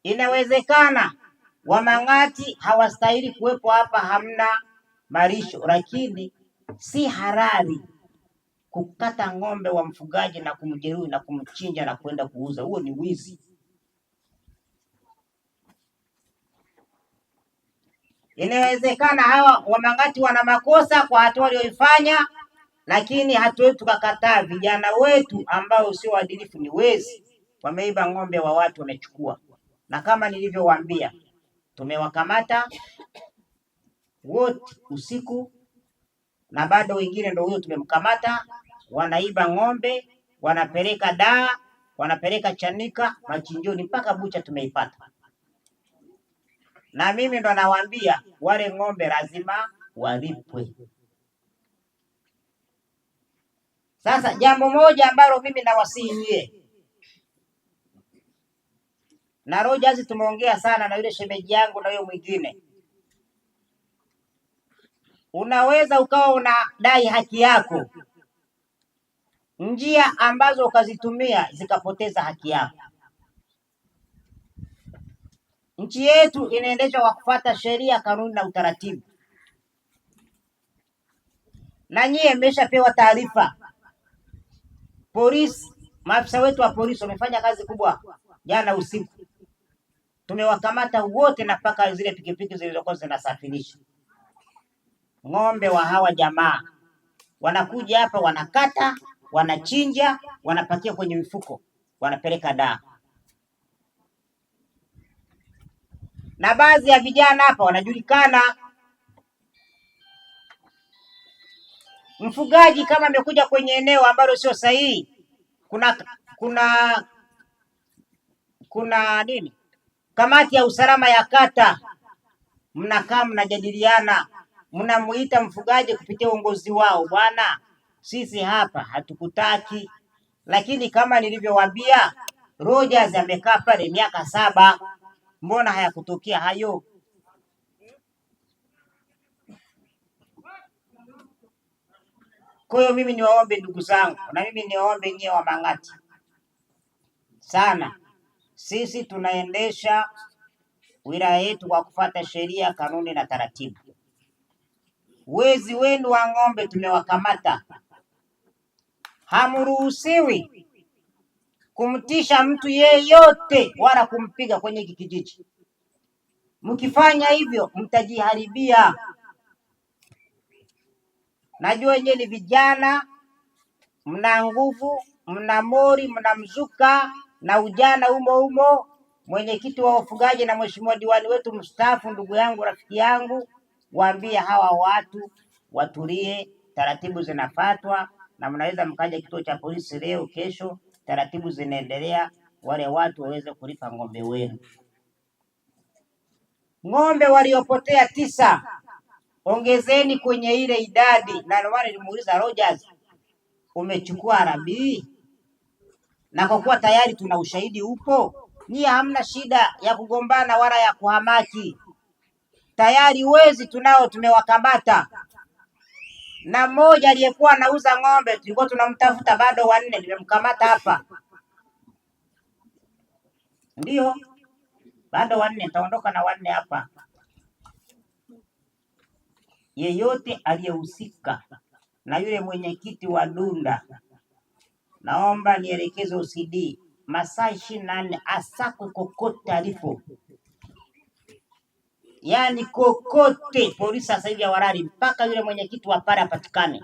Inawezekana Wamang'ati hawastahili kuwepo hapa, hamna malisho, lakini si halali kukata ng'ombe wa mfugaji na kumjeruhi na kumchinja na kwenda kuuza. Huo ni wizi. Inawezekana hawa Wamang'ati wana makosa kwa hatua walioifanya, lakini hatuwezi tukakataa vijana wetu ambao sio waadilifu, ni wezi, wameiba ng'ombe wa watu wamechukua, na kama nilivyowaambia tumewakamata wote usiku na bado wengine ndio huyo tumemkamata, wanaiba ng'ombe, wanapeleka daa, wanapeleka Chanika machinjoni, mpaka bucha tumeipata. Na mimi ndo nawaambia wale ng'ombe lazima walipwe. Sasa jambo moja ambalo mimi nawasihi nyie na Rogers, tumeongea sana na yule shemeji yangu na yule mwingine, unaweza ukawa unadai haki yako, njia ambazo ukazitumia zikapoteza haki yako. Nchi yetu inaendeshwa kwa kufuata sheria, kanuni na utaratibu, na nyie mmeshapewa taarifa. Polisi, maafisa wetu wa polisi wamefanya kazi kubwa jana usiku, tumewakamata wote na mpaka zile pikipiki zilizokuwa zinasafirisha ng'ombe wa hawa jamaa. Wanakuja hapa wanakata, wanachinja, wanapakia kwenye mifuko, wanapeleka daa. Na baadhi ya vijana hapa wanajulikana. Mfugaji kama amekuja kwenye eneo ambalo sio sahihi, kuna kuna nini, kamati ya usalama ya kata, mnakaa mnajadiliana, mnamuita mfugaji kupitia uongozi wao, bwana, sisi hapa hatukutaki. Lakini kama nilivyowaambia, Rogers amekaa pale miaka 7, mbona hayakutokea hayo? Kwa hiyo mimi niwaombe ndugu zangu, na mimi niwaombe nyie wa Mang'ati sana, sisi tunaendesha wilaya yetu kwa kufuata sheria, kanuni na taratibu. Wezi wenu wa ng'ombe tumewakamata. Hamruhusiwi kumtisha mtu yeyote wala kumpiga kwenye hiki kijiji. Mkifanya hivyo mtajiharibia. Najua nyinyi ni vijana, mna nguvu, mna mori, mna mzuka na ujana umo umo. Mwenyekiti wa wafugaji na mheshimiwa diwani wetu mstaafu, ndugu yangu, rafiki yangu, waambie hawa watu watulie, taratibu zinafuatwa, na mnaweza mkaja kituo cha polisi leo, kesho, taratibu zinaendelea, wale watu waweze kulipa ng'ombe wenu. Ng'ombe waliopotea 9 ongezeni kwenye ile idadi. Na ndio maana nilimuuliza Rogers, umechukua arabii? Na kwa kuwa tayari tuna ushahidi upo, nyie hamna shida ya kugombana wala ya kuhamaki. Tayari wezi tunao, tumewakamata. Na mmoja aliyekuwa anauza ng'ombe tulikuwa tunamtafuta, bado 4 nimemkamata hapa. Ndio, bado 4, nitaondoka na 4 hapa. Yeyote aliyehusika na yule mwenyekiti wa Dunda, naomba nielekeze OCD masaa 24 asakwe kokote alipo. Yaani kokote, polisi sasa hivi hawalali mpaka yule mwenyekiti wa pale apatikane.